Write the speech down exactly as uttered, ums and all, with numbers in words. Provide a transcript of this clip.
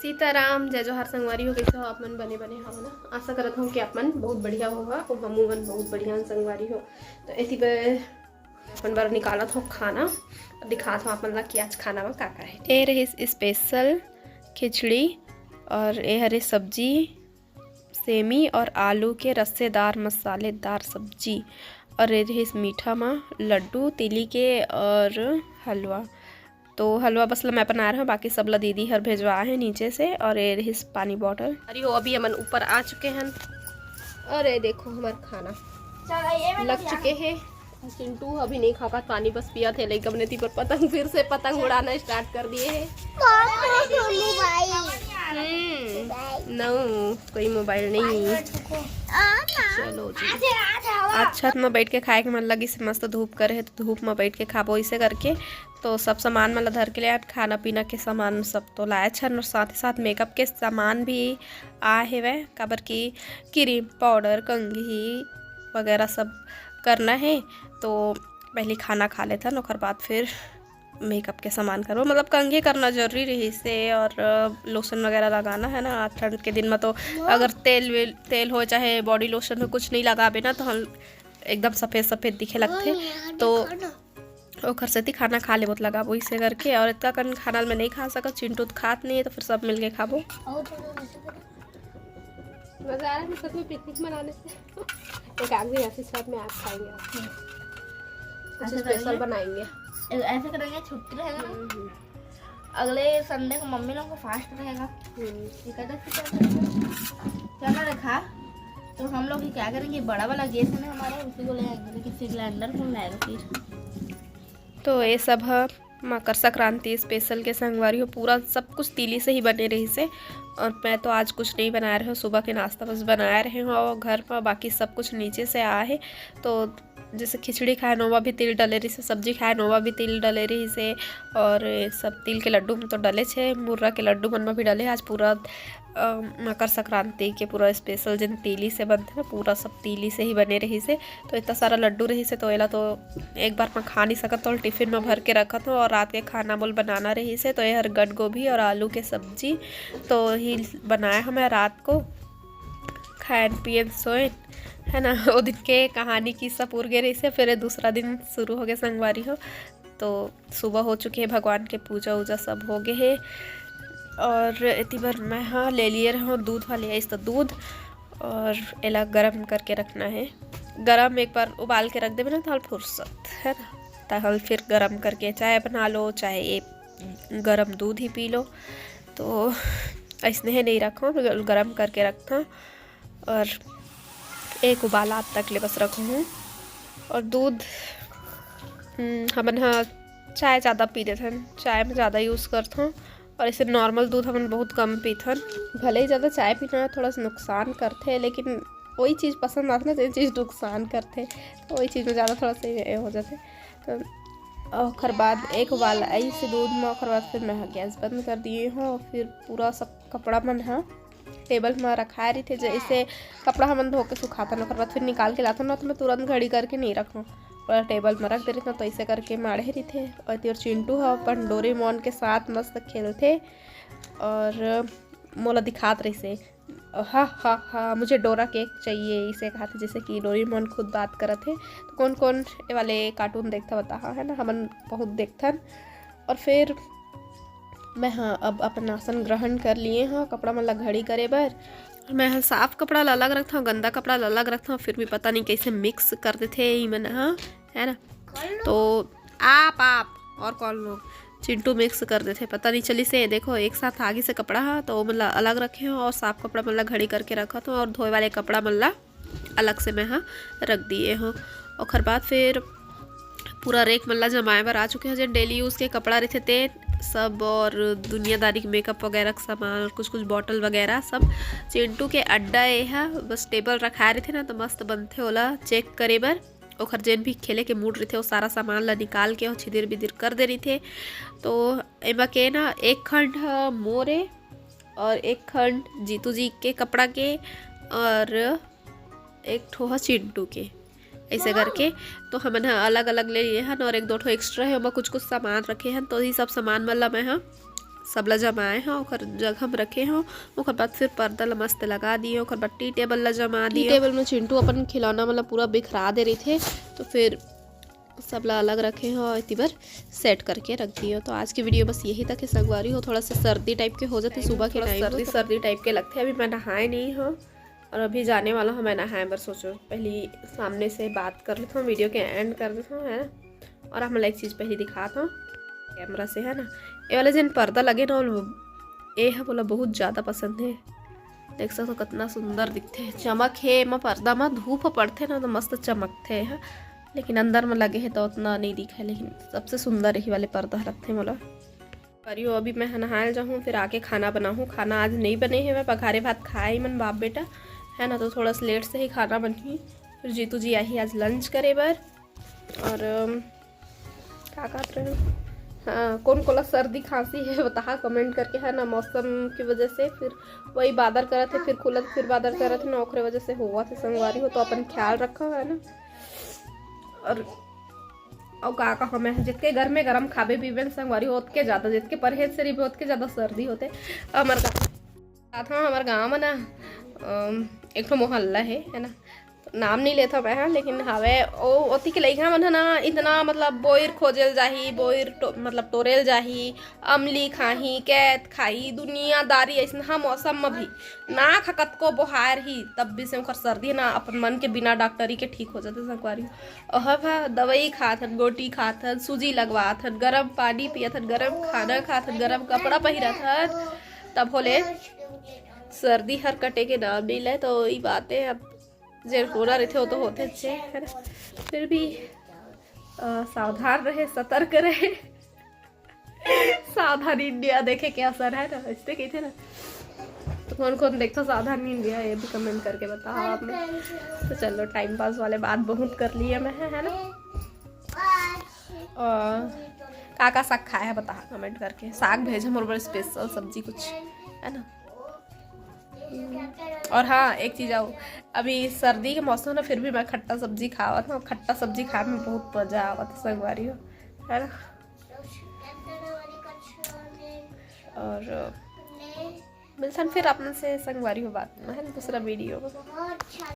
सीताराम, जय जोहार संगवारी हो, कइसे हो आप मन? बने बने हो ना? आशा करत हो कि आप मन बहुत बढ़िया होगा, अउ हमू मन बहुत बढ़िया हन संगवारी हो। तो एती बर अपन बर निकालत हो खाना, अउ दिखात हो आप मन ला कि आज खाना में का का है। ए रहिस special खिचड़ी, अउ ए हरे सब्जी, सेमी अउ आलू के रसेदार मसालेदार सब्जी, अउ ए रहिस मीठा में लड्डू तिली के अउ हलवा। तो हलवा बस ला मैं बनाए रहेंव, बाकी सब ला दीदी हर भेजवाए हे नीचे से। अउ ए रहिस पानी bottle। अरे हो, अभी हमन ऊपर आ चुके हन। अउ ए देखो हमर खाना लग चुके हे। चिंटू अभी नहीं खा पात पानी, बस पियत हे। लइका मन एती बर पतंग, फिर से पतंग उड़ाना start कर दिए हे। हम्म, no, कोई mobile नहीं। चलो जी। आज छत में बैठ के खाए के मन लगिस, मस्त धूप करे हे, तो धूप में बैठ के खाबो, इसे करके। तो सब सामान मन ला धर के ले आन, खाना पीना के सामान सब तो लाए छन, अउ साथ ही साथ makeup के सामान भी आ हेवय, काबर कि cream, powder, कंघी वगैरह सब करना हे। तो पहले खाना खा लेथन, ओकर बाद फिर makeup के सामान करबो। मतलब कंघी करना जरूरी रहिस हे, अउ lotion वगैरह लगाना है ना, ठंड के दिन में तो अगर तेल वेल, तेल हो चाहे body lotion में कुछ नहीं लगाबे ना, तो हम एकदम सफेद सफेद दिखे लगथे। तो ओखर सेती खाना खा लेबो त लगाबो इसे करके। अउ इतना कन खाना मैं नहीं खा सकत, चिंटू तो खात नहीं है, तो फिर सब मिलके खाबो। मजा आ रहा है सच में picnic मनाने से। एक आदमी ऐसे साथ में आप खाएंगे, कुछ special बनाएंगे। ऐसे करेंगे, छुट्टी रहेगा ना। अगले Sunday को मम्मी लोगों को fast रहेगा। एकादशी का। चलो रेखा, तो हम लोग ही क्या करेंगे, बड़ा वाला गैस है ना हमारा, उसी को ले आएंगे, लेकिन फिर सिलेंडर कौन लाएगा फिर? तो ये सब ह मकर संक्रांति special के संगवारी हो, पूरा सब कुछ तिली से ही बने रहिस हे। अउ मैं तो आज कुछ नहीं बनाए रहेंव, सुबह के नाश्ता बस बनाए रहेंव अउ घर पर, बाकी सब कुछ नीचे से आए हे। तो जैसे खिचड़ी खाए नोवा भी तिल डले रहिस हे, सब्जी खाए नोवा भी तिल डले रहिस हे, अउ सब तिल के लड्डू में तो डले हे, मुर्रा के लड्डू मन में भी डले हे। आज पूरा अ, मकर संक्रांति के पूरा special जेन तिली से बनथे ना, पूरा सब तिली से ही बने रहिस हे। तो इतना सारा लड्डू रहिस हे, तो एला तो एक बार में खा नहीं सकत, तो टिफिन में भर के रखत हों। अउ रात के खाना मोल बनाना रहिस हे, तो ये हर गट गोभी अउ आलू के सब्जी तो ही बनाए हों मैं रात को। खाएन पिएन सोएन, है ना। वो दिन के कहानी किस्सा पूर गे रहिस हे, फिर ये दूसरा दिन शुरू हो गए संगवारी हो। तो सुबह हो चुके हे, भगवान के पूजा उजा सब हो गए हे। अउ एती बर मैं हा ले लिए रहूँ दूध वाले आइस, तो दूध अउ एला गरम करके रखना है। गरम एक बार उबाल के रख देबे ना, तहल फुर्सत है ना, तहल फिर गरम करके चाय बना लो, चाहे ये गरम दूध ही पी लो। तो ऐसने ही नहीं रखो, गरम करके रखना। अउ एक उबाला आत तक ले बस रखहूँ। अउ दूध, हम्म, हमन ह चाय ज़्यादा पी देथन, चाय में ज़्यादा use करथन। अउ ऐसे normal दूध हमन बहुत कम पीथन। भले ही ज़्यादा चाय पीना थोड़ा सा नुकसान करथे, लेकिन वही चीज़ पसंद आथे ना, जो चीज़ नुकसान करथे, तो वही चीज़ में ज़्यादा थोड़ा सा ये हो जाथे। तो ओखर बाद एक उबाला आइस दूध में, ओखर बाद फिर मैं गैस बंद कर दिए हूँ। फिर पूरा सब कपड़ा मन ह टेबल म रखाए रहिथे, जैसे कपड़ा हमन धो के सुखाथन, ओकर बाद फिर निकाल के लाथन ना, तो मैं तुरंत घड़ी करके नहीं रखूँ, पूरा टेबल म रख दे रहिथन, तो ऐसे करके माढ़े रहिथे। अउ एती बर चिंटू ह अपन डोरेमोन के साथ मस्त खेलथे अउ मोला दिखात रहिसे, "हा, हा, हा, मुझे डोरा केक चाहिए," इसे कहाथे, जैसे कि डोरेमोन खुद बात करत हे। तो कौन कौन ये वाले कार्टून देखता बताहा, है ना, हमन बहुत देखथन। अउ फिर मैं ह अब अपन आसन ग्रहण कर लिए हव कपड़ा मन ला घड़ी करे बर। मैं ह साफ कपड़ा ला अलग रखथव, गंदा कपड़ा ला अलग रखथव, फिर भी पता नहीं कैसे mix कर देथे ई मन ह, है ना। तो आप, आप और कौन लोग चिंटू mix कर देथे, पता नहीं चलिस हे। देखो, एक साथ आगे से कपड़ा ह, तो वो मन ला अलग रखे हव अउ साफ कपड़ा मन ला घड़ी करके रखत हव अउ धोए वाले कपड़ा मन ला अलग से मैं ह रख दिए हव। ओखर बाद फिर पूरा rack मन ला जमाए बर आ चुके हव, जेन daily use के कपड़ा रहिथे ते सब, अउ दुनियादारी के makeup वगैरह के सामान अउ कुछ कुछ bottle वगैरह सब। चिंटू के अड्डा ए ह, बस टेबल रखाए रहिथे ना, तो मस्त बनथे ओला check करे बर। ओखर जेन भी खेले के mood रहिथे, वो सारा सामान ला निकाल के अउ छिदिर बिदिर कर दे रहिथे। तो एमा के ना एक खंड ह मोर ए अउ एक खंड जीतू जी के कपड़ा के अउ एक ठो ह चिंटू के, ऐसे करके। तो हमन ह अलग-अलग ले लिए हन अउ एक दो ठो extra हे, ओमा कुछ-कुछ सामान रखे हन, तो ये सब सामान मन ला मैं ह सब ला जमाए हों, ओकर जगह में रखे हों। ओकर बाद फिर पर्दा ला मस्त लगा दिए, ओकर बाद टी टेबल ला जमा दिए। टेबल में चिंटू अपन खिलौना मन ला पूरा बिखरा दे रहिथे, तो फिर सब ला अलग रखे हों और एती बर सेट करके रख दिए हों। तो आज के वीडियो बस यही तक है संगवारी हो। थोड़ा सा सर्दी टाइप के हो जाथे सुबह के टाइम, सर्दी सर्दी टाइप के लगथे। अभी मैं नहाए नहीं हों और अभी जाने वाला हों मैं नहाए बर। सोचो पहली सामने से बात कर लेथों, वीडियो के एंड कर देथों, है ना। और आप मन ला एक चीज़ पहली दिखात हों कैमरा से, है ना। ये वाला जेन पर्दा लगे ना, वो, ये ह मोला बहुत ज़्यादा पसंद है। देख सकथो कतना सुंदर दिखथे, चमक हे एमा पर्दा म, धूप ह पड़थे ना तो मस्त चमकथे ह, लेकिन अंदर म लगे हे तो उतना नहीं दिखे, लेकिन सबसे सुंदर यही वाले पर्दा ह लगथे मोला। करियो अभी मैं नहाए जाहूँ, फिर आके खाना बनाहूँ। खाना आज नहीं बने हे, मैं पघारे भात खाए ही मन बाप बेटा, है ना, तो थोड़ा सा लेट से ही खाना बनही। फिर जीतू जी आही आज लंच करे बर। और अम, का कहत रहे, हाँ, कोन कोला सर्दी खांसी है बताहा कमेंट करके, है ना। मौसम की वजह से फिर वही बादर करत है, फिर खुलत, फिर बादर करत है ना, ओकरे वजह से होवत है संगवारी हो। तो अपन ख्याल रखो, है ना। और अउ का कहा मैं, जितके घर में गरम खाबे पीबे न संगवारी हो, ओतके ज्यादा, जितके परहेज से रहिबे ओतके ज्यादा सर्दी होथे। हमर गा-, साथ में हमर गाँव में ना अम, एक ठो मोहल्ला है, है ना, तो नाम नहीं लेथव मैं ह, लेकिन हावे ओ, ओती के लइका मन ह ना इतना मतलब बोइर खोजेल जाही, बोइर टो-, मतलब टोरेल जाही, अमली खाही, कैत खाही, दुनियादारी अइसनहा मौसम म भी नाक ह कतको बोहार ही, तब भी से ओकर सर्दी ना अपन मन के बिना डॉक्टरी के ठीक हो जाथे संगवारी। ओह भा दवाई खात हन, गोटी खात हन, सूजी लगवात हन, गरम पानी पियत हन, गरम खाना खात हन, गरम कपड़ा पहिरत हन, तब होले सर्दी हर कटे के नाम नहीं ले। तो ई बातें अब जेन होना रहिथे वो तो होथे छे, है ना। फिर भी अ, सावधान रहे, सतर्क रहे। सावधान इंडिया देखे के असर है ना, ऐसे कहिथे ना। तो कौन कौन देखथो सावधान इंडिया, ये भी कमेंट करके बताओ आप लोग। तो चलो, टाइम पास वाले बात बहुत कर लिए मैं, है ना। और का का साग खाए है बता कमेंट करके, साग भेजे मोर बर स्पेशल सब्जी कुछ, है ना। और हाँ, एक चीज आऊ, अभी सर्दी के मौसम ना, फिर भी मैं खट्टा सब्जी खावत हूँ। खट्टा सब्जी खाए में बहुत मजा आवत है संगवारी हो, है ना। और मिलथन फिर आप मन से संगवारी हो बाद में, है ना, दूसरा वीडियो में।